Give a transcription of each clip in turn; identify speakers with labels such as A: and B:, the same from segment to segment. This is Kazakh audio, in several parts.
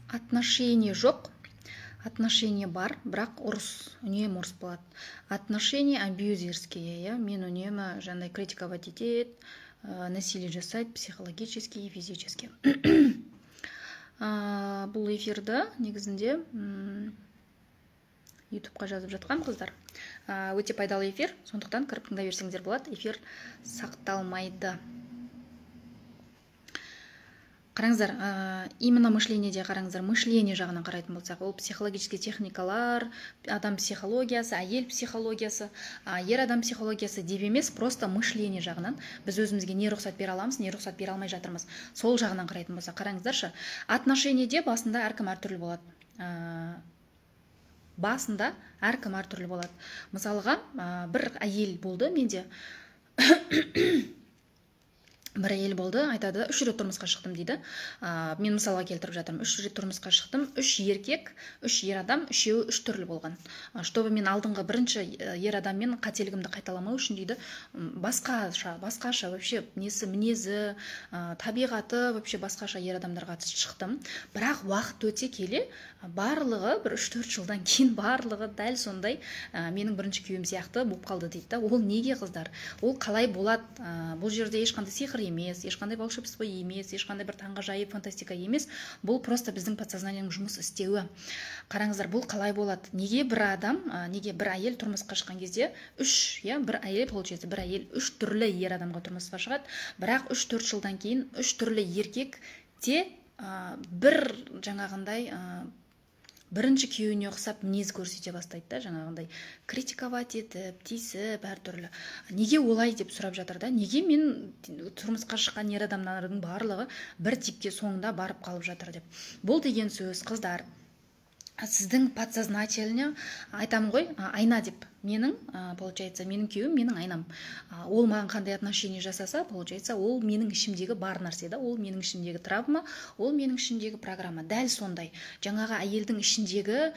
A: Отношение жоқ, отношение бар, бірақ ұрыс, үнемі ұрыс болады. Отношения абьюзерские, иә, мен үнемі жаңағыдай критиковать етеді, насилие жасайды психологически и физически. Бұл эфирді негізінде Ютубқа жазып жатқан, қыздар. Өте пайдалы эфир, сондықтан кіріп тыңдай берсеңіздер болады, эфир сақталмайды. Қараңыздар, именно мышлениеде қараңыздар, мышление жағынан қарайтын болсақ, ол психологический техникалар, адам психологиясы, әйел психологиясы, ер адам психологиясы деп емес, просто мышление жағынан біз өзімізге не рұқсат бере аламыз, не рұқсат бере алмай жатырмыз, сол жағынан қарайтын болсақ, қараңыздаршы, отношениеде басында әркім әртүрлі болады. Басында әркім әртүрлі болады. Мысалға, бір әйел болды менде, бір әйел болды, айтады: «Үш рет тұрмысқа шықтым», – дейді. Мен мысалға келтіріп жатырмын. «Үш рет тұрмысқа шықтым, үш еркек, үш ер адам, үшеуі үш түрлі болған. Чтобы мен алдыңғы бірінші ер адаммен қателігімді қайталамау үшін, – дейді, – басқаша, басқаша вообще несі, мінезі, табиғаты вообще басқаша ер адамдарға шықтым. Бірақ уақыт өте келе барлығы бір 3-4 жылдан кейін барлығы дәл сондай менің бірінші күйеуім сияқты болып қалды», – дейді да. Ол неге, қыздар? Ол қалай болады? Бұл жерде ешқандай сиқыр емес, ешқандай волшебство емес, ешқандай бір таңғажайып фантастика емес, бұл просто біздің подсознаниенің жұмыс істеуі. Қараңыздар, бұл қалай болады? Неге бір адам, неге бір әйел тұрмысқа шыққан кезде үш, иә, бір әйел, получается, бір әйел үш түрлі ер адамға тұрмысқа шығады, бірақ 3-4 жылдан кейін үш түрлі еркек те бір жаңағындай бірінші күйеуіне ұқсап мінез көрсете бастайды да, жаңағындай критиковать етіп, тиісіп, әртүрлі. Неге олай деп сұрап жатыр да. Неге мен тұрмысқа шыққан ер адамдардың барлығы бір типке соңында барып қалып жатыр деп. Бұл деген сөз, қыздар, сіздің подсознательно, айтамын ғой, айна деп, менің, получается, менің күйеуім менің айнам. Ол маған қандай отношение жасаса, получается, ол менің ішімдегі бар нәрсе да, ол менің ішімдегі травма, ол менің ішімдегі программа. Дәл сондай жаңағы әйелдің ішіндегі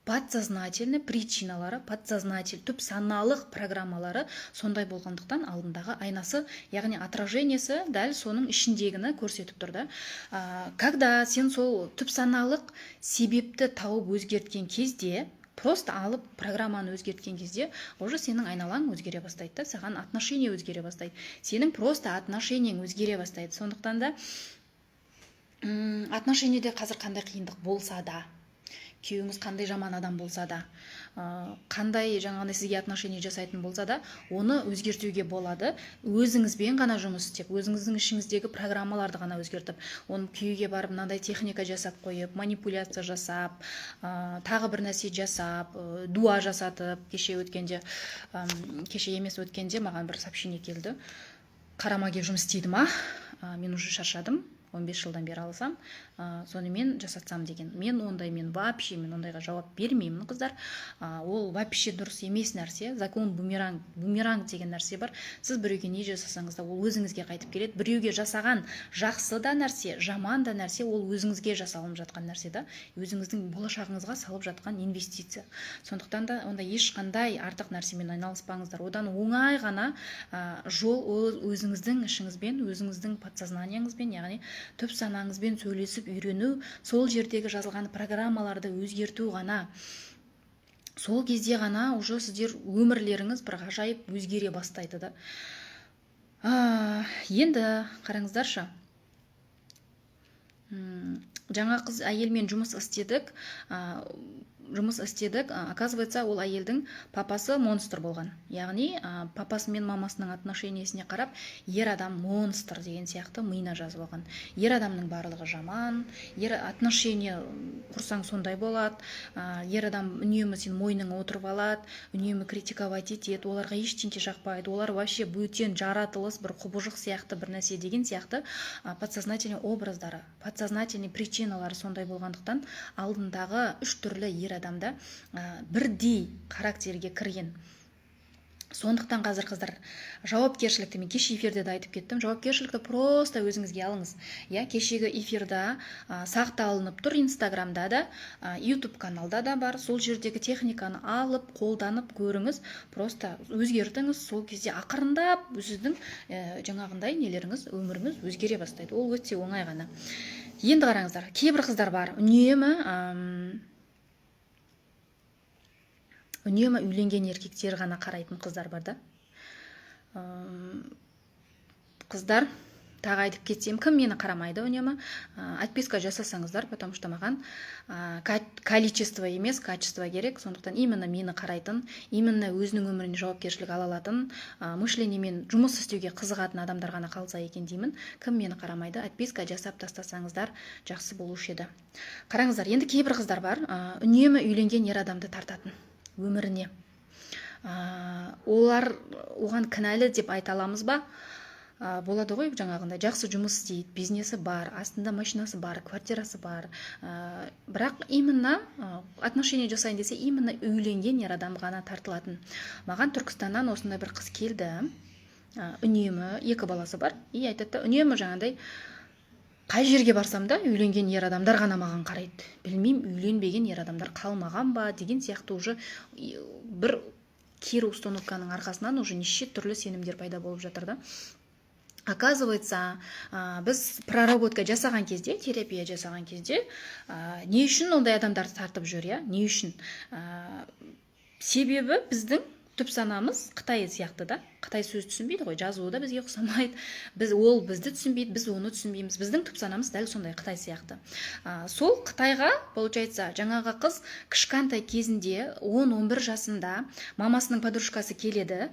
A: подсознательный причиналары, подсознатель, түп саналық программалары сондай болғандықтан, алдындағы айнасы, яғни отражениесі дәл соның ішіндегіні көрсетіп тұр да. Когда сен сол түп саналық себепті тауып өзгерткен кезде, просто алып программаны өзгерткен кезде, уже сенің айналаң өзгере бастайды да, саған отношение өзгере бастайды, сенің просто отношениең өзгере бастайды. Сондықтан да отношениеде қазір қандай қиындық болса да, күйеуіңіз қандай жаман адам болса да, қандай жаңағындай сізге отношение жасайтын болса да, оны өзгертуге болады өзіңізбен ғана жұмыс істеп, өзіңіздің ішіңіздегі программаларды ғана өзгертіп. Оны күйеуге барып мынандай техника жасап қойып, манипуляция жасап, тағы бір нәрсе жасап, дуа жасатып. Кеше өткенде, кеше емес, өткенде маған бір сообщение келді: «Қара магия жұмыс істейді ма? Мен уже шаршадым, 15 жылдан бері алсам, сонымен жасатсам» деген. Мен ондай, мен вообще, мен ондайға жауап бермеймін, қыздар. Ол вообще дұрыс емес нәрсе. Закон бумеранг, бумеранг деген нәрсе бар. Сіз біреуге не жасасаңыз да, ол өзіңізге қайтып келеді. Біреуге жасаған жақсы да нәрсе, жаман да нәрсе, ол өзіңізге жасалынып жатқан нәрсе да, өзіңіздің болашағыңызға салып жатқан инвестиция. Сондықтан да онда ешқандай артық нәрсемен айналыспаңыздар. Одан оңай ғана жол ол өзіңіздің ішіңізбен, өзіңіздің подсознанияңызбен, яғни түп санаңызбен сөйлесіп үйрену, сол жердегі жазылған программаларды өзгерту ғана. Сол кезде ғана уже сіздер өмірлеріңіз бір ғажайып өзгере бастайды да. Енді қараңыздаршы, жаңа қыз, әйелмен жұмыс істедік, жұмыс істедік. Оказывается, ол әйелдің папасы монстр болған, яғни папасы мен мамасының отношениесіне қарап, ер адам монстр деген сияқты миына жазып алған. Ер адамның барлығы жаман, ер отношение құрсаң, сондай болады, ер адам үнемі сен мойныңа отырып алады, үнемі критиковать етеді, оларға ештеңе жақпайды, олар вообще бөтен жаратылыс, бір құбыжық сияқты бір нәрсе деген сияқты. Подсознательный образдары, подсознательный причиналары сондай болғандықтан, алдындағы үш түрлі ер адамда бірдей характерге кірген. Сондықтан қазір, қыздар, жауапкершілікті, мен кеше эфирде де айтып кеттім, жауапкершілікті просто өзіңізге алыңыз, иә. Кешегі эфирда сақталынып тұр, Инстаграмда да, Ютуб каналда да бар. Сол жердегі техниканы алып, қолданып көріңіз, просто өзгертіңіз. Сол кезде ақырындап сіздің жаңағындай нелеріңіз, өміріңіз өзгере бастайды. Ол өте оңай ғана. Енді қараңыздар, кейбір қыздар бар, үнемі үйленген еркектер ғана қарайтын қыздар бар да. Қыздар, тағы айтып кетсем, кім мені қарамайды үнемі, отписка жасасаңыздар, потому что маған количество емес, качество керек. Сондықтан именно мені қарайтын, именно өзінің өміріне жауапкершілік ала алатын, мышлениемен жұмыс істеуге қызығатын адамдар ғана қалса екен деймін. Кім мені қарамайды, отписка жасап тастасаңыздар, жақсы болушы еді. Қараңыздар, енді кейбір қыздар бар, үнемі үйленген ер адамды тартатын өміріне. Олар оған кінәлі деп айта аламыз ба? Болады ғой, жаңағындай жақсы жұмыс істейді, бизнесі бар, астында машинасы бар, квартирасы бар, бірақ именно отношение жасайын десе, именно үйленген ер адам ғана тартылатын. Маған Түркістаннан осындай бір қыз келді, үнемі екі баласы бар, и айтады да: «Үнемі жаңағындай қай жерге барсам да, үйленген ер адамдар ғана маған қарайды, білмеймін, үйленбеген ер адамдар қалмаған ба?» деген сияқты. Уже бір кері установканың арқасынан уже неше түрлі сенімдер пайда болып жатыр да. Оказывается, біз проработка жасаған кезде, терапия жасаған кезде, не үшін ондай адамдарды тартып жүр, иә, не үшін? Себебі біздің түп санамыз қытай сияқты да. Қытай сөз түсінбейді ғой, жазуы да бізге ұқсамайды. Біз, ол бізді түсінбейді, біз оны түсінбейміз. Біздің түп санамыз дәл сондай, қытай сияқты. Сол қытайға, получается, жаңағы қыз кішкентай кезінде, 10-11 жасында мамасының подружкасы келеді,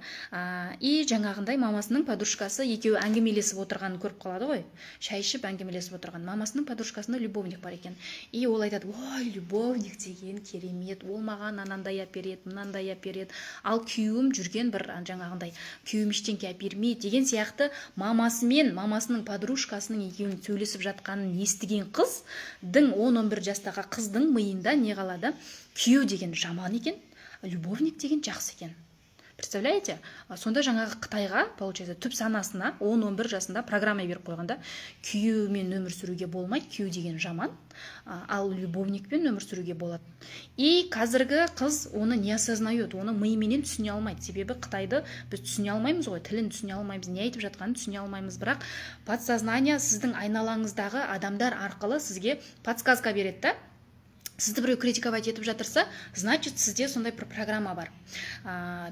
A: и жаңағындай мамасының подружкасы екеуі әңгімелесіп отырғанын көріп қалады ғой, шай ішіп әңгімелесіп отырған. Мамасының подружкасында любовник бар екен. И ол айтады: «Ой, любовник деген керемет, ол маған анандай әпереді, мынандай әпереді, ал күйеуім жүрген бір жаңағындай, күйеуім ештеңке әпермейді», — деген сияқты. Мамасымен мамасының подружкасының екеуінің сөйлесіп жатқанын естіген қыздың, 10-11 жастағы қыздың миында не қалады? Күйеу деген жаман екен, любовник деген жақсы екен. Представляете? Сонда жаңағы қытайға, получается, түп санасына 10-11 жасында программа беріп қойған да: күйеумен өмір сүруге болмайды, күйеу деген жаман, ал любовникпен өмір сүруге болады. И қазіргі қыз оны не осознает, оны миыменен түсіне алмайды, себебі қытайды біз түсіне алмаймыз ғой, тілін түсіне алмаймыз, не айтып жатқанын түсіне алмаймыз. Бірақ подсознание сіздің айналаңыздағы адамдар арқылы сізге подсказка береді да. Сізді біреу критиковать етіп жатырса, значит, сізде сондай бір программа бар.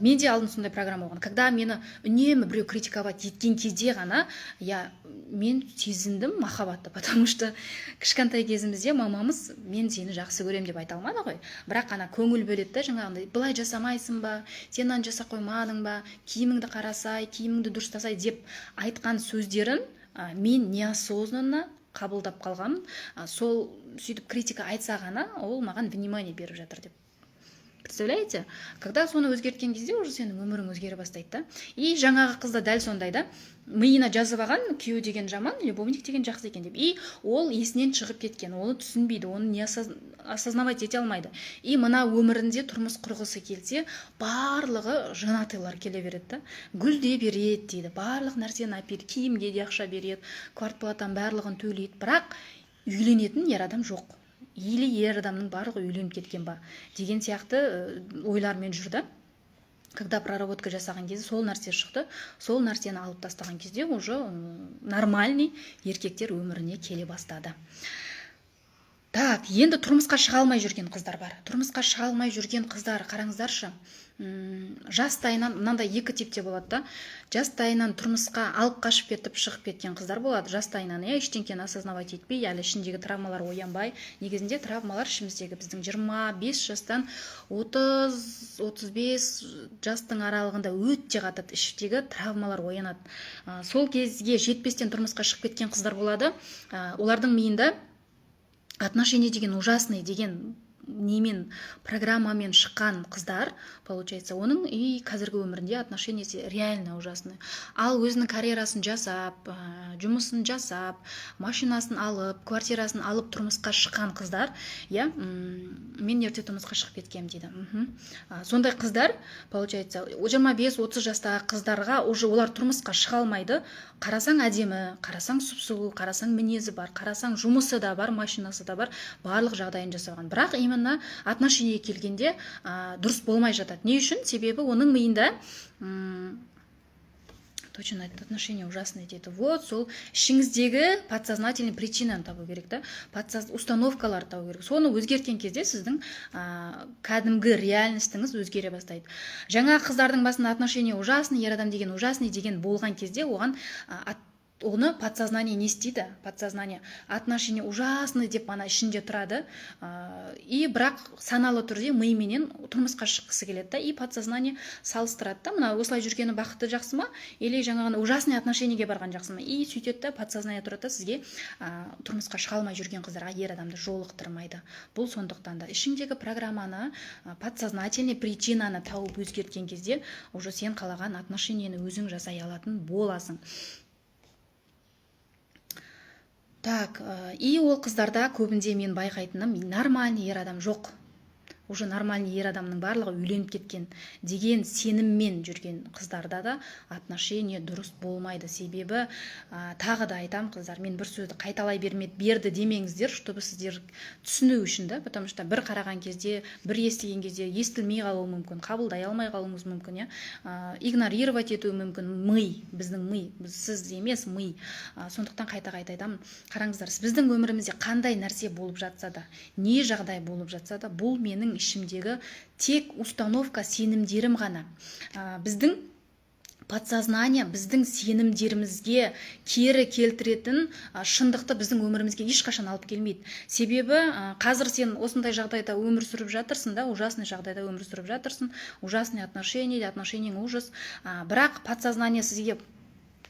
A: Менде алдын сондай программа болған. Когда мені үнемі біреу критиковать еткен кезде ғана я, мен сезіндім махаббатты, потому что кішкентай кезімізде мамамыз «Мен сені жақсы көремін» деп айта алмады ғой, бірақ ана көңіл бөледі да, жаңағындай «Былай жасамайсың ба, сен мынаны жасап қоймадың ба, киіміңді қарасай, киіміңді дұрыстасай» деп айтқан сөздерін мен неосознанно қабылдап қалғанмын. Сол сөйтіп критика айтса ғана, ол маған внимание беріп жатыр деп. Представляете, когда соны өзгерткен кезде, уже сенің өмірің өзгере бастайды да. И жаңағы қыз да дәл сондай да, миына жазып алған: күйеу деген жаман, любовник деген жақсы екен деп. И ол есінен шығып кеткен, оны түсінбейді, оны не осознавать ете алмайды. И мына өмірінде тұрмыс құрғысы келсе, барлығы женатыйлар келе береді да, гүлде береді дейді, барлық нәрсені әпереді, киімге де ақша береді, квартплатаның барлығын төлейді, бірақ үйленетін ер адам жоқ. Или ер адамның барлығы үйленіп кеткен ба деген сияқты ойлармен жүр да. Когда проработка жасаған кезде сол нәрсе шықты. Сол нәрсені алып тастаған кезде уже нормальный еркектер өміріне келе бастады. Так, енді тұрмысқа шыға алмай жүрген қыздар бар. Тұрмысқа шыға алмай жүрген қыздар, қараңыздаршы, жастайынан мынандай екі типте болады да. Жастайынан тұрмысқа алып қашып кетіп, шығып кеткен қыздар болады жастайынан, иә, ештеңкені осознавать етпей, әлі ішіндегі травмалар оянбай. Негізінде травмалар ішіміздегі біздің 25 жастан 30-35 жастың аралығында өте қатты іштегі травмалар оянады. Сол кезге жетпестен тұрмысқа шығып кеткен қыздар болады. Олардың миында отношение деген ужасный деген немен, программамен шыққан қыздар, получается, оның и қазіргі өмірінде отношениесі реально ужасный. Ал өзінің карьерасын жасап, жұмысын жасап, машинасын алып, квартирасын алып тұрмысқа шыққан қыздар, иә, мен ерте тұрмысқа шығып кеткенмін дейді. Сондай қыздар, получается, 25-30 жастағы қыздарға уже олар тұрмысқа шыға алмайды. Қарасаң, әдемі, қарасаң, сұп сұлу, қарасаң, мінезі бар, қарасаң, жұмысы да бар, машинасы да бар, барлық жағдайын жасаған, бірақ именно отношениеге келгенде дұрыс болмай жатады. Не үшін? Себебі оның миында точно айтты, отношения ужасные дейді. Вот сол ішіңіздегі подсознательный причинаны табу керек та, установкаларды табу керек. Соны өзгерткен кезде сіздің кәдімгі реальностіңіз өзгере бастайды. Жаңа қыздардың басында отношения ужасный, ер адам деген ужасный деген болған кезде оған оны подсознание не істейді? Подсознание отношение ужасный деп ана ішінде тұрады, и бірақ саналы түрде мименен тұрмысқа шыққысы келеді да. И подсознание салыстырады да: мына осылай жүргені бақытты жақсы ма или жаңағы ужасный отношениеге барған жақсы ма? И сөйтеді да, подсознание тұрады да, сізге тұрмысқа шыға алмай жүрген қыздарға ер адамды жолықтырмайды. Бұл сондықтан да ішіңдегі программаны, подсознательный причинаны тауып өзгерткен кезде уже сен қалаған отношениені өзің жасай алатын боласың. Так, и ол қыздарда көбінде мен байқайтыным, нормальный ер адам жоқ, уже нормальный ер адамның барлығы үйленіп кеткен деген сеніммен жүрген қыздарда да отношение дұрыс болмайды. Себебі тағы да айтамын, қыздар, мен бір сөзді қайталай бермеді берді демеңіздер, чтобы сіздер түсіну үшін да, потому что бір қараған кезде, бір естіген кезде естілмей қалуы мүмкін, қабылдай алмай қалуыңыз мүмкін, иә, игнорировать етуі мүмкін ми, біздің ми, сіз емес, ми. Сондықтан қайта қайта айтамын. Қараңыздар, біздің өмірімізде қандай нәрсе болып жатса да, не жағдай болып жатса да, бұл менің ішімдегі тек установка, сенімдерім ғана. Біздің подсознание біздің сенімдерімізге кері келтіретін шындықты біздің өмірімізге ешқашан алып келмейді. Себебі қазір сен осындай жағдайда өмір сүріп жатырсың да, ужасный жағдайда өмір сүріп жатырсың, ужасный отношение, отношениең ужас, бірақ подсознание сізге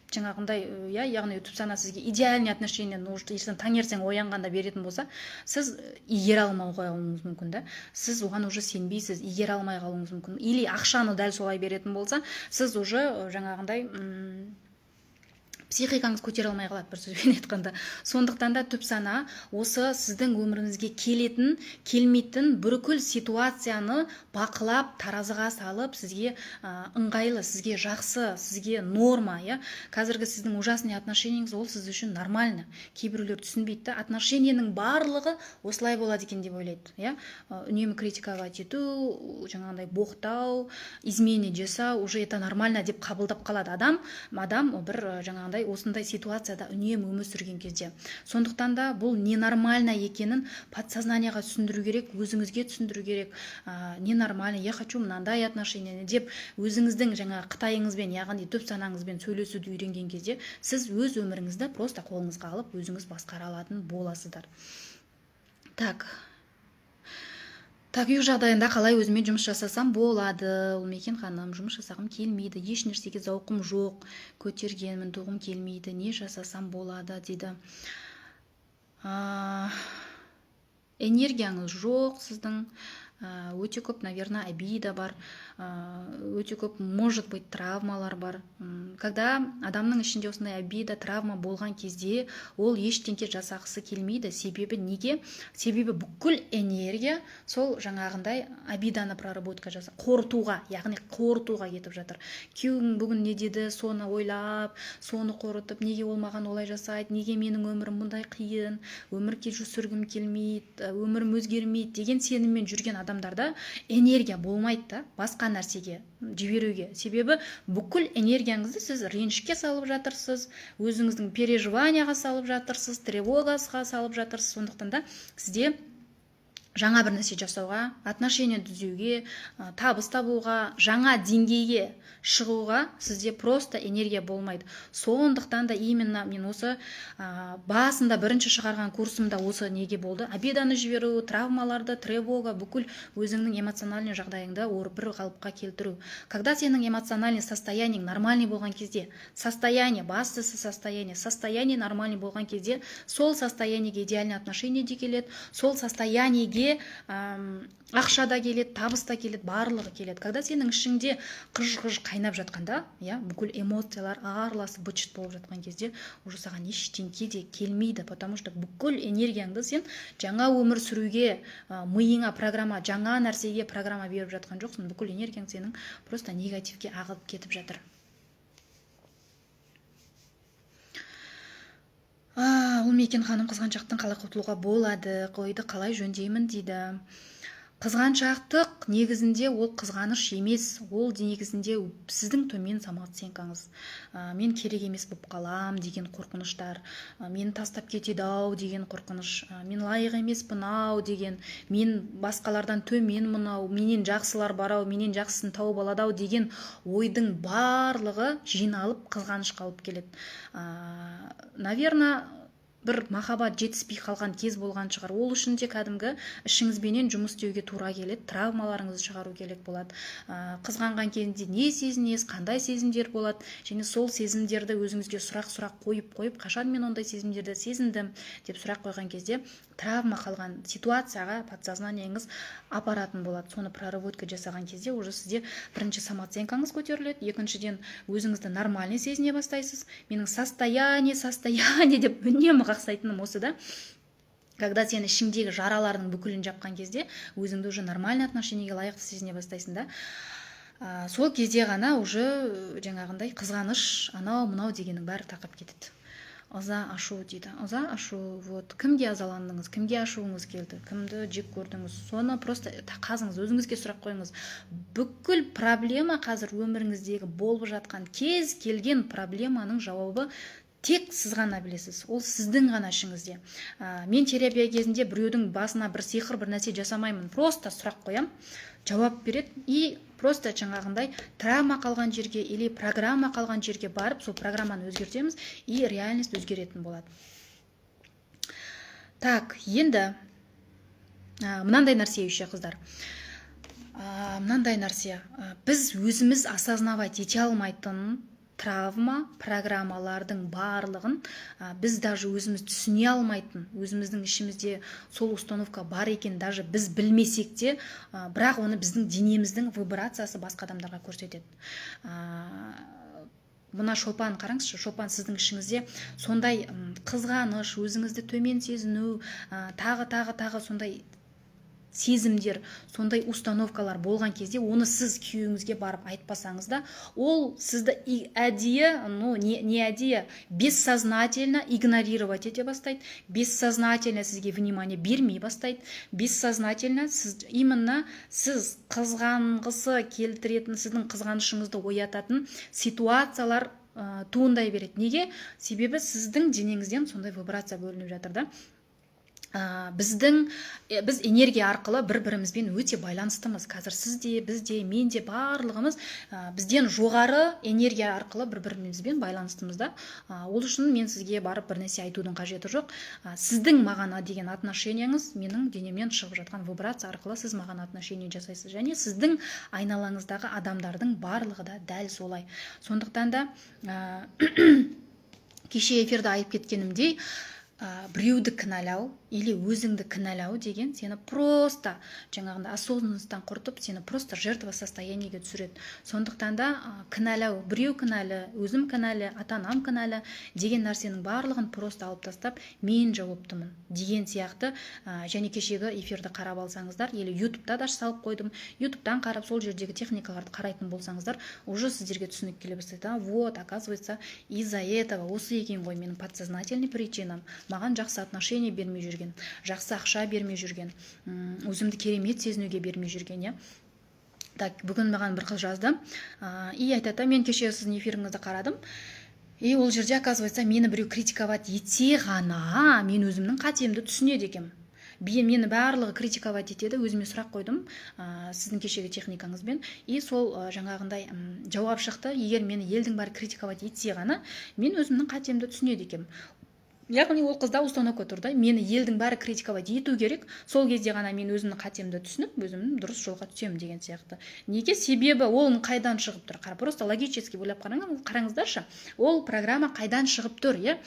A: жаңағындай, иә, яғни түп сана сізге идеальный отношениені уже ертең таңертең оянғанда беретін болса, сіз игере алмай қалуыңыз мүмкін да. Сіз оған уже сенбейсіз, игере алмай қалуыңыз мүмкін. Или ақшаны дәл солай беретін болса, сіз уже жаңағындай психикаңыз көтере алмай қалады, бір сөзбен айтқанда. Сондықтан да түп сана осы сіздің өміріңізге келетін, келмейтін бүкіл ситуацияны бақылап, таразыға салып, сізге ыңғайлы, сізге жақсы, сізге норма, иә. Қазіргі сіздің ужасный отношениеңіз, ол сіз үшін нормально. Кейбіреулер түсінбейді да, отношениенің барлығы осылай болады екен деп ойлайды, иә. Үнемі критиковать ету, жаңағындай боқтау, измена жасау, уже это нормально деп қабылдап қалады адам бір жаңағындай осындай ситуацияда үнемі өмір сүрген кезде. Сондықтан да бұл ненормально екенін подсознанияға түсіндіру керек, өзіңізге түсіндіру керек. Ненормально, я хочу мынандай отношениені деп өзіңіздің жаңағы қытайыңызбен, яғни түп санаңызбен сөйлесуді үйренген кезде, сіз өз өміріңізді просто қолыңызға алып, өзіңіз басқара алатын боласыздар. Так, үй жағдайында қалай өзіме жұмыс жасасам болады? Ұлмекен ханым, жұмыс жасағым келмейді, еш нәрсеге зауқым жоқ, көтергенмін, туғым келмейді, не жасасам болады дейді. Энергияңыз жоқ сіздің, өте көп, наверное, обида бар, өте көп, может быть, травмалар бар. Когда адамның ішінде осындай обида, травма болған кезде, ол ештеңке жасағысы келмейді. Себебі неге? Себебі бүкіл энергия сол жаңағындай обиданы проработка жаса, қорытуға, яғни қорытуға кетіп жатыр. Күйеуің бүгін не деді, соны ойлап, соны қорытып, неге ол маған олай жасайды, неге менің өмірім мұндай қиын, өмір сүргім келмейді, өмірім өзгермейді деген сеніммен жүрген адамдарда энергия болмайды да басқа нәрсеге жіберуге. Себебі бүкіл энергияңызды сіз ренішке салып жатырсыз, өзіңіздің переживанияға салып жатырсыз, тревогасыға салып жатырсыз. Сондықтан да сізде жаңа бір нәрсе жасауға, отношения түзеуге, табыс табуға, жаңа деңгейге шығуға сізде просто энергия болмайды. Сондықтан да именно мен осы басында бірінші шығарған курсымда осы неге болды: обиданы жіберу, травмаларды, тревога, бүкіл өзіңнің эмоциональный жағдайыңды бір қалыпқа келтіру. Когда сенің эмоциональный состояниең нормальный болған кезде, состояние, бастысы состояние нормальный болған кезде, сол состояниеге идеальный отношение де келеді, сол состояниеге сізге ақша да келеді, табыс та келеді, барлығы келеді. Когда сенің ішіңде қыж-қыж қайнап жатқанда, иә, бүкіл эмоциялар араласып, быт болып жатқан кезде, уже саған ештеңке де келмейді, потому что бүкіл энергияңды сен жаңа өмір сүруге, миыңа программа, жаңа нәрсеге программа беріп жатқан жоқсың. Бүкіл энергияң сенің просто негативке ағып кетіп жатыр. Ұлмекен ханым, қызғаншақтан қалай құтылуға болады, қойды қалай жөндеймін дейді. Қызғаншақтық негізінде ол қызғаныш емес, ол негізінде сіздің төмен самооценкаңыз. Мен керек емес болып қалам деген қорқыныштар, мені тастап кетеді ау деген қорқыныш, мен лайық емеспін ау деген, мен басқалардан төменмін ау, менен жақсылар бар ау, менен жақсысын тауып алады ау деген ойдың барлығы жиналып қызғанышқа алып келеді. Наверное, бір махаббат жетіспей қалған кез болған шығар. Ол үшін де кәдімгі ішіңізбенен жұмыс істеуге тура келеді, травмаларыңызды шығару керек болады. Қызғанған кезінде не сезінесіз, қандай сезімдер болады, және сол сезімдерді өзіңізге сұрақ қойып, қашан мен ондай сезімдерді сезіндім деп сұрақ қойған кезде травма қалған ситуацияға подсознаниеңіз апаратын болады. Соны проработка жасаған кезде уже сізде бірінші самооценкаңыз көтеріледі, екіншіден өзіңізді нормальный сезіне бастайсыз. Менің состояние деп үнемі қақсайтыным осы да. Когда сен ішіңдегі жаралардың бүкілін жапқан кезде, өзіңді уже нормальный отношениеге лайықты сезіне бастайсың да. Сол кезде ғана уже жаңағындай қызғаныш, анау мынау дегеннің бәрі тақап кетеді. Ыза, ашу дейді. Ыза, ашу, вот кімге ызаландыңыз, кімге ашуыңыз келді, кімді жек көрдіңіз, соны просто қазыңыз, өзіңізге сұрақ қойыңыз. Бүкіл проблема, қазір өміріңіздегі болып жатқан кез келген проблеманың жауабы тек сіз ғана білесіз, ол сіздің ғана ішіңізде. Мен терапия кезінде біреудің басына бір сиқыр, бір нәрсе жасамаймын, просто сұрақ қоям, жауап береді, и просто жаңағындай травма қалған жерге или программа қалған жерге барып, сол программаны өзгертеміз, и реальность өзгеретін болады. Так, енді мынандай нәрсе еще, қыздар, мынандай нәрсе: біз өзіміз осознавать ете алмайтын травма, программалардың барлығын, біз даже өзіміз түсіне алмайтын, өзіміздің ішімізде сол установка бар екен, даже біз білмесек те, бірақ оны біздің денеміздің вибрациясы басқа адамдарға көрсетеді. Мына Шолпан, қараңызшы, Шолпан, сіздің ішіңізде сондай қызғаныш, өзіңізді төмен сезіну, тағы, тағы, тағы сондай сезімдер, сондай установкалар болған кезде, оны сіз күйеуіңізге барып айтпасаңыз да, ол сізді әдейі, ну не әдейі, бессознательно игнорировать ете бастайды, бессознательно сізге внимание бермей бастайды, бессознательно сіз, именно сіз қызғанғысы келтіретін, сіздің қызғанышыңызды оятатын ситуациялар туындай береді. Неге? Себебі сіздің денеңізден сондай вибрация бөлініп жатыр да. Біз энергия арқылы бір бірімізбен өте байланыстымыз. Қазір сіз де, біз де, мен де, барлығымыз бізден жоғары энергия арқылы бір бірімізбен байланыстымыз да. Ол үшін мен сізге барып бір нәрсе айтудың қажеті жоқ. Сіздің маған деген отношениеңіз, менің денемнен шығып жатқан вибрация арқылы сіз маған отношение жасайсыз, және сіздің айналаңыздағы адамдардың барлығы да дәл солай. Сондықтан да кеше эфирде айтып кеткенімдей, біреуді кінәлау или өзіңді кінәлау деген сені просто жаңағындай осознанностьтан құртып, сені просто жертва состояниеге түсіреді. Сондықтан да кінәлау, біреу кінәлі, өзім кінәлі, ата анам кінәлі деген нәрсенің барлығын просто алып тастап, мен жауаптымын деген сияқты. Және кешегі эфирді қарап алсаңыздар или Ютубта да салып қойдым, Ютубтан қарап, сол жердегі техникаларды қарайтын болсаңыздар, уже сіздерге түсінік келе бастайды: а вот, оказывается, из-за этого осы екен ғой менің подсознательный причинам, маған жақсы отношение бермей жүрген, жақсы ақша бермей жүрген, өзімді керемет сезінуге бермей жүрген, иә. Так, бүгін маған бір қыз жазды и айтады: «Мен кеше сіздің эфиріңізді қарадым, и ол жерде, оказывается, мені біреу критиковать етсе ғана мен өзімнің қатемді түсінеді екенмін. Мені барлығы критиковать етеді. Өзіме сұрақ қойдым сіздің кешегі техникаңызбен, и сол жаңағындай жауап шықты: егер мені елдің бәрі критиковать етсе ғана мен өзімнің қатемді түсінеді екенмін». Яғни ол қызда установка тұр да: мені елдің бәрі критиковать ету керек, сол кезде ғана мен өзімнің қатемді түсініп, өзімнің дұрыс жолға түсемін деген сияқты. Неге? Себебі ол қайдан шығып тұр? Просто логически ойлап қараңыздаршы, ол программа қайдан шығып тұр, иә?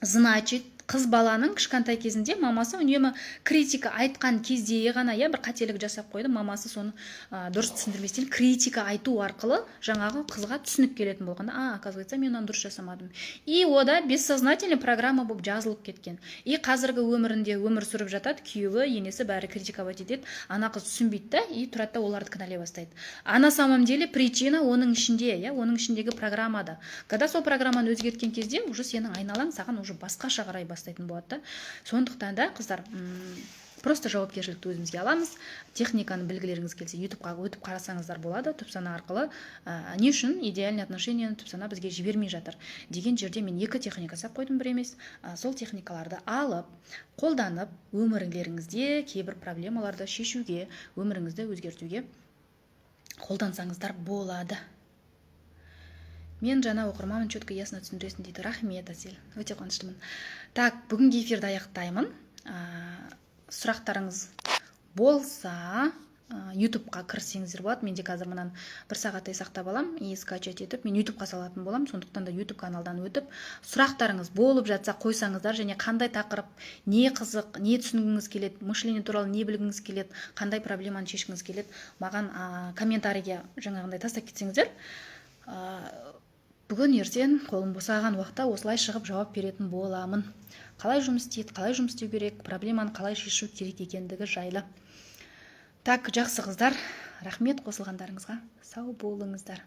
A: Значит, Қыз баланың кішкентай кезінде мамасы үнемі критика айтқан кезде ғана, иә, бір қателік жасап қойды, мамасы соны дұрыс түсіндірместен, критика айту арқылы жаңағы қызға түсінік келетін болған: «А, оказывается, мен мынаны дұрыс жасамадым». И ода бессознательный программа болып жазылып кеткен. И қазіргі өмірінде өмір сүріп жатады, күйеуі, енесі, бәрі критиковать етеді, ана қыз түсінбейді да, и тұрады да, оларды кінәлай бастайды. А на самом деле причина оның ішінде, иә, оның ішіндегі программада. Когда сол программаны өзгерткен кезде, уже сенің айналаң саған уже басқаша қарай бастайтын болады да. Сондықтан да, қыздар, просто жауапкершілікті өзімізге аламыз. Техниканы білгілеріңіз келсе, Ютубқа өтіп қарасаңыздар болады. Түпсана арқылы не үшін идеальный отношения ны түпсана бізге жібермей жатыр деген жерде мен екі техника жасап қойдым, бір емес. Сол техникаларды алып, қолданып, өмірлеріңізде кейбір проблемаларды шешуге, өміріңізді өзгертуге қолдансаңыздар болады. «Мен жаңа оқырманмын, четко, ясно түсіндіресің», — дейді. Рахмет, Әсел, өте қуаныштымын. Так, бүгінгі эфирді аяқтаймын. Сұрақтарыңыз болса, Ютубқа кірсеңіздер болады. Менде қазір мынаны бір сағаттай сақтап аламын и скачать етіп, мен Ютубқа салатын боламын. Сондықтан да Ютуб каналдан өтіп, сұрақтарыңыз болып жатса, қойсаңыздар. Және қандай тақырып, не қызық, не түсінгіңіз келеді, мышление туралы не білгіңіз келеді, қандай проблеманы шешкіңіз келеді, маған комментарийге жаңағындай тастап кетсеңіздер, бүгін, ертең қолым босаған уақытта осылай шығып жауап беретін боламын: қалай жұмыс істейді, қалай жұмыс істеу керек, проблеманы қалай шешу керек екендігі жайлы. Так, жақсы, қыздар, рахмет қосылғандарыңызға, сау болыңыздар.